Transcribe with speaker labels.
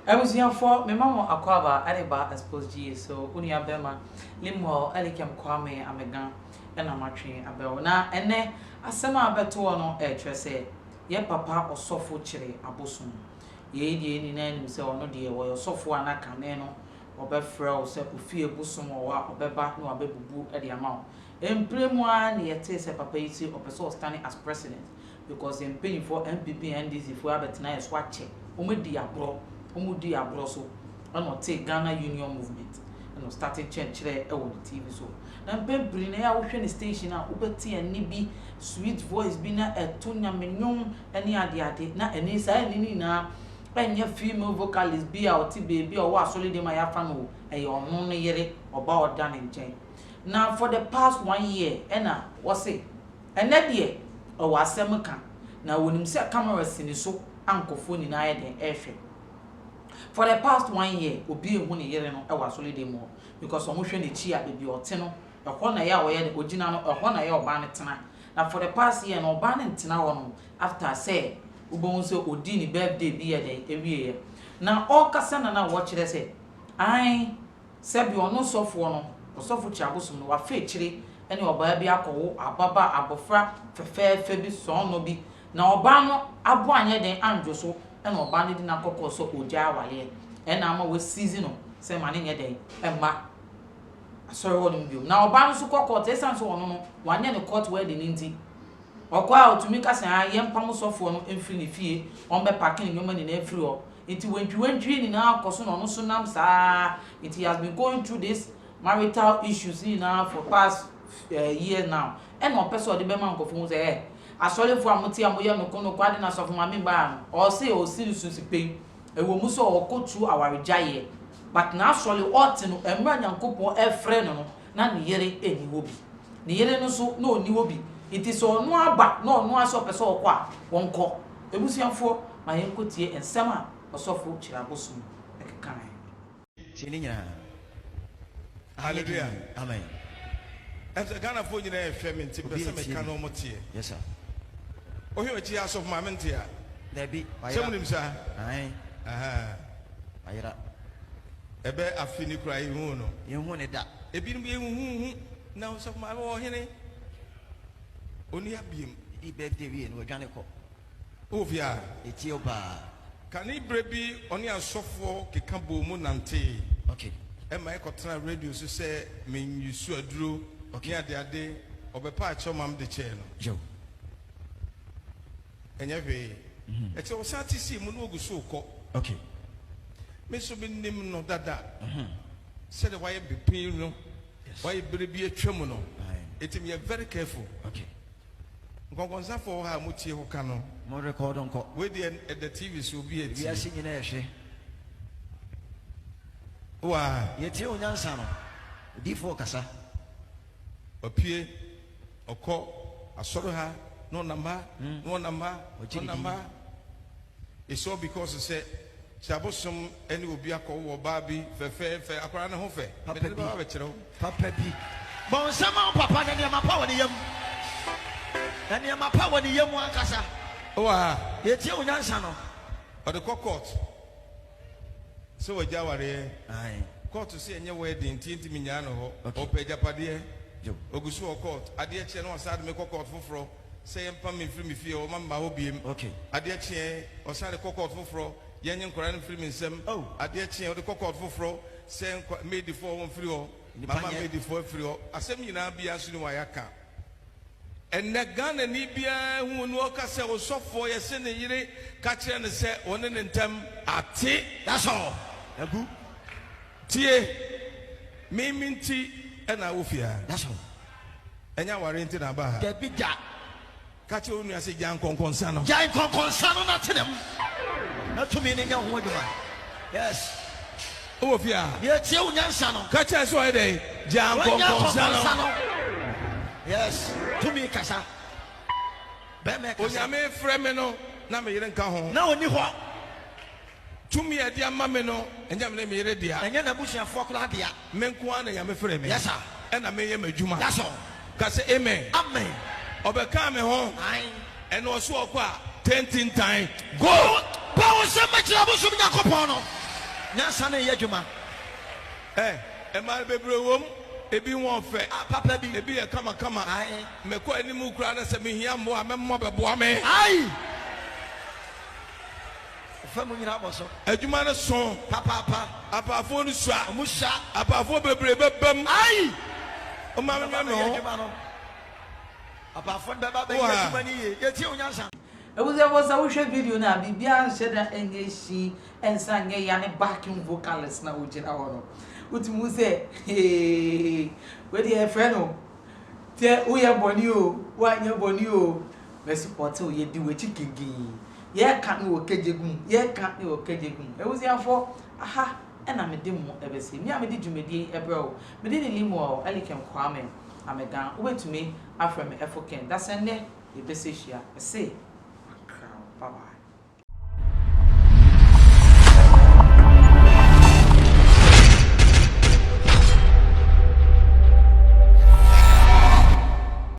Speaker 1: Abusuafoɔ, mema mo akwaaba de ba Expose GA so, wo nua bɛrima Lemuel Elikem Kwame Amega na matwe abrɛ wo. Na ɛnnɛ asɛm a abɛto hɔ no ɛrekyerɛ sɛ yɛ papa ɔsɔfo kyere abosom. Yei deɛ yɛn nyinaa nim sɛ ɔno deɛ ɔyɛ ɔsɔfo a na kane no ɔbɛfrɛ wo sɛ ofie bosom wɔ hɔ a ɔbɛba na wabɛbubu de ama wo. Mprɛ mu ara na yɛtee sɛ papa yi se ɔpɛ sɛ ɔstane as president because yɛn mpanyinfoɔ NPP NDC foɔ abɛtena yɛ so akyɛ, wɔn adi aborɔ, wɔn di aborɔ so ɛna ɔtee Ghana Union Movement ɛna ɔstate kyerɛkyerɛ ɛwɔ ne TV so. Na mpɛn pii no ɛyɛ a wohwɛ ne station a wobɛte ɛnne bi sweet voice bi na ɛto nyame nnwom ɛne ade ade na ɛne saa ɛnne no nyinaa ɛnyɛ female vocalist bi a ɔte baabi a ɔwɔ asɔre dɛm a yɛafa no o, ɛyɛ ɔno ne yere ɔba ɔda ne nkyɛn. Na for the past one year ɛna wɔse ɛnɛ deɛ ɔwɔ asɛm ka na wɔnim sɛ camera si ne so a nkurɔfoɔ nyinaa yɛ dɛn ɛrehwɛ. For the past one year obi nhu ne yere no ɛwɔ asɔre dɛm hɔ because wɔn hwɛ n'akyi a baabi a ɔte no ɛhɔ na ɛyɛ a ɔyɛ ɔgyina no ɛhɔ na ɛyɛ ɔbaa no tena. Na for the past year no ɔbaa no ntena hɔ no after sɛ wobɛhu sɛ ɔdii ne birthday bi yɛ dɛn ɛwieɛ. Na ɔrekasa na na wɔkyerɛ sɛ ae sɛbi ɔno sɔfoɔ no ɔsɔfo Kyiabosom no wafa akyire ne ɔbaa bi akɔwo ababa abɔfra fɛfɛɛfɛ bi sɔɔnɔ bi na ɔbaa no abo anyɛ den andwo so ɛna ɔbaa no de no akɔkɔɔ sɛ ɔgyae awareɛ ɛna ama wɔasizi no sɛ ma ne nyɛ den ɛmma asɔre hɔ nom biom na ɔbaa no nso kɔ court ɛsiane sɛ ɔno no wanyɛ ne court wedding no nti ɔkɔ a ɔtumi ka sɛ ah yɛmpam sɔfoɔ no mfiri ne fie ɔmbɛpake ne nneɛma nyinaa afiri hɔ nti wantwiwantwie nyinaa kɔ so na ɔno nso nam saa nti he has been going through this marital issues nyinaa for past year now ɛna ɔpɛ sɛ ɔde bɛma nkɔfo ho sɛ ɛ asɔrefoɔ a mote a moyɛ noko noko ade na asɔfo maame baa no ɔse ɔsi nsu si pɛn ɛwɔ mu sɛ ɔkɔ through awaregyaeɛ but n'asɔre ɔte no mmerɛ Nyankopɔn ɛfrɛ no no na ne yere ɛnni hɔ bi ne yere no nso na ɔnni hɔ bi nti sɛ ɔno aba na ɔno asɛ ɔpɛ sɛ ɔkɔ a wɔnkɔ. Ebusuafoɔ, ma yɛnkɔtie nsɛm a ɔsɔfo Kyerɛabosom ɛkekaeɛ.
Speaker 2: Tie ne nyinaa.
Speaker 3: Hallelujah.
Speaker 2: Amen.
Speaker 3: Ɛsɛ Ghanafoɔ nyinaa ɛhwɛ me nti pɛ sɛ meka na ɔmo teɛ.
Speaker 2: Yes sir.
Speaker 3: Wohwɛ akyi asɔfo maame nte a.
Speaker 2: Dabi.
Speaker 3: Sɛ mo nim saa.
Speaker 2: Ayi. Ayera.
Speaker 3: Ɛbɛ afi ne kura yɛn no.
Speaker 2: Yɛn hu ne da.
Speaker 3: Ebinom yɛn hu hu na ɔsɔfo maame wɔ hene. Oni abiem.
Speaker 2: Di birthday wie no wadwane kɔ.
Speaker 3: Wɔ fie a.
Speaker 2: Etie o paa.
Speaker 3: Kane berɛ bi ɔne asɔfoɔ keka bɔɔ mu nantee.
Speaker 2: Okay.
Speaker 3: Ɛma ɛkɔtena radio so sɛ menyusu aduro
Speaker 2: Okay.
Speaker 3: ne adeade ɔbɛpa akyɛw ma mede kyɛɛ no.
Speaker 2: Yo.
Speaker 3: Ɛnyɛ hwee. Ɛkyɛ ɔsan te sii mu na ogu so kɔ.
Speaker 2: Okay.
Speaker 3: Me nso menim no dada. Sɛdeɛ wayɛ bepin no,
Speaker 2: Yes.
Speaker 3: wayɛ bere bi atwa mu no.
Speaker 2: Aye.
Speaker 3: Enti meyɛ very careful.
Speaker 2: Okay.
Speaker 3: Nkɔnkɔnsafoɔ wɔ ha a motie hɔ ka no.
Speaker 2: Mo record nkɔ.
Speaker 3: Wei deɛ ɛda TV so obi atie.
Speaker 2: Wiase nyinaa ɛhwɛ.
Speaker 3: Waa.
Speaker 2: Yɛtie wo nyansa no. Odiyifoɔ kasa.
Speaker 3: Ɔpie, ɔkɔ asɔre ha, na ɔnam ha, na ɔnam ha, na
Speaker 2: Ɔgye ne
Speaker 3: ɔnam
Speaker 2: din.
Speaker 3: ha. It's all because sɛ Kyiabosom ne obi akɔwo ɔbaa bi fɛfɛɛfɛ, akwadaa ne ho fɛ.
Speaker 2: Papa
Speaker 3: Mede ne
Speaker 2: bi.
Speaker 3: bɛba abɛkyerɛ wo.
Speaker 2: Papa bi. Bɔ nsɛm a wo papa na nneɛma pa wɔ ne yam. Na nneɛma pa wɔ ne yam ankasa.
Speaker 3: Wɔ ha.
Speaker 2: Yɛtie wo nyansa no.
Speaker 3: Ɔde kɔ court sɛ wagya awareɛ.
Speaker 2: Aye.
Speaker 3: Court sɛ ɛnyɛ wedding nti ntumi nyaa no hɔ.
Speaker 2: Okay.
Speaker 3: Ɔpɛ agyapadeɛ.
Speaker 2: Yo.
Speaker 3: Ogu so wɔ court. Adeɛ kyeɛ na wasan de me kɔ court foforɔ sɛ yɛmpa me mfiri me fie hɔ ma mma hɔ biem.
Speaker 2: Okay.
Speaker 3: Adeɛ kyeɛ ɔsan de kɔ court foforɔ yɛnye nkwadaa no mfiri me nsam.
Speaker 2: Oh.
Speaker 3: Adeɛ kyeɛ ɔde kɔ court foforɔ sɛ nkwa maidifoɔ wɔn mfiri hɔ.
Speaker 2: Nipa
Speaker 3: Mama
Speaker 2: nyɛ-
Speaker 3: maidifoɔ afiri hɔ. Asɛm nyinaa biara so ne wɔayɛ aka. Ɛnnɛ Ghanani biara hu no ɔka sɛ ɔsɔfoɔ yɛse ne yere ka kyerɛ no sɛ ɔne ne ntam ate.
Speaker 2: That's all. Agu.
Speaker 3: Tie, me me nti ɛna awɔ fie ha.
Speaker 2: That's all.
Speaker 3: Ɛnyɛ aware nti na aba ha.
Speaker 2: Dabi da.
Speaker 3: Ka kyerɛ wo nua sɛ gya nkɔnkɔnsa no.
Speaker 2: Gyae nkɔnkɔnsa no na tena mu. Na tumi no nyɛ wo ho adwuma. Yes.
Speaker 3: Wowɔ fie ha.
Speaker 2: Yɛtie wo nyansa no.
Speaker 3: Ka kyerɛ sɛ ɔyɛ dɛn? Gya
Speaker 2: Wanya
Speaker 3: nkɔnkɔnsa
Speaker 2: nkɔnkɔnsa
Speaker 3: no.
Speaker 2: no. Yes. Tumi kasa. Bɛrima kasa.
Speaker 3: Onyame frɛ me no na me yere nka ho.
Speaker 2: Na ɔni hɔ.
Speaker 3: Tumi a ɛde ama me no ɛnyɛ me ne me yere dea.
Speaker 2: Ɛnyɛ n'abusuafoɔ koraa dea.
Speaker 3: Me nko ara na Nyame frɛ me.
Speaker 2: Yes sir.
Speaker 3: Ɛna meyɛ m'adwuma.
Speaker 2: That's all.
Speaker 3: Ka sɛ amen.
Speaker 2: Amen.
Speaker 3: Ɔbɛkaa me ho.
Speaker 2: Aye.
Speaker 3: Ɛna ɔso ɔkɔ a tentintan go.
Speaker 2: Bɔ wo nsɛm bɛkyerɛ abosom Nyankopɔn no. Nyansa no reyɛ adwuma.
Speaker 3: Ɛ, mmaa no bebree wom, ebi ho ɔfɛ,
Speaker 2: Ah, papa bi.
Speaker 3: ebi yɛ kamakama.
Speaker 2: Ae.
Speaker 3: Mekɔ anim koraa na sɛ mehia mmoa a, mɛma wɔabɛboa me.
Speaker 2: Ai! Fa mu nyinaa bɔ so.
Speaker 3: Adwuma no so.
Speaker 2: Papaapa.
Speaker 3: Apaafoɔ no sua.
Speaker 2: Ɔmo sua.
Speaker 3: Apaafoɔ bebree bɛba mu.
Speaker 2: Ai!
Speaker 3: Momma
Speaker 2: Bɛba
Speaker 3: menwene me
Speaker 2: abɛyɛ
Speaker 3: ho.
Speaker 2: adwuma no. Apaafoɔ no bɛba abɛyɛ
Speaker 3: Wo a.
Speaker 2: adwuma no yie. Yɛtie wo nyansa.
Speaker 1: Abusuafo sɛ wohwɛ video no a biribiara nhyɛ da nyɛ hyi nsa nyɛ ya ne backing vocalist na ogyina hɔ no wotumi hu sɛ hee wei deɛ yɛfrɛ no sɛ woyɛ bɔne o woanyɛ bɔne o mɛ support wo yɛdi w'akyi gigii yɛka ne wɔ kagye gum yɛka ne wɔ kagye gum abusuafo aha ɛna mede mo ɛbɛsi me a mede dwumadie yi ɛbrɛ wo mede ne Limuel Elikem Kwame Amegan wobɛtumi afrɛ me Ɛfo Ken dasɛ nnɛ yɛbɛsɛ hyia mese makra wo bye bye.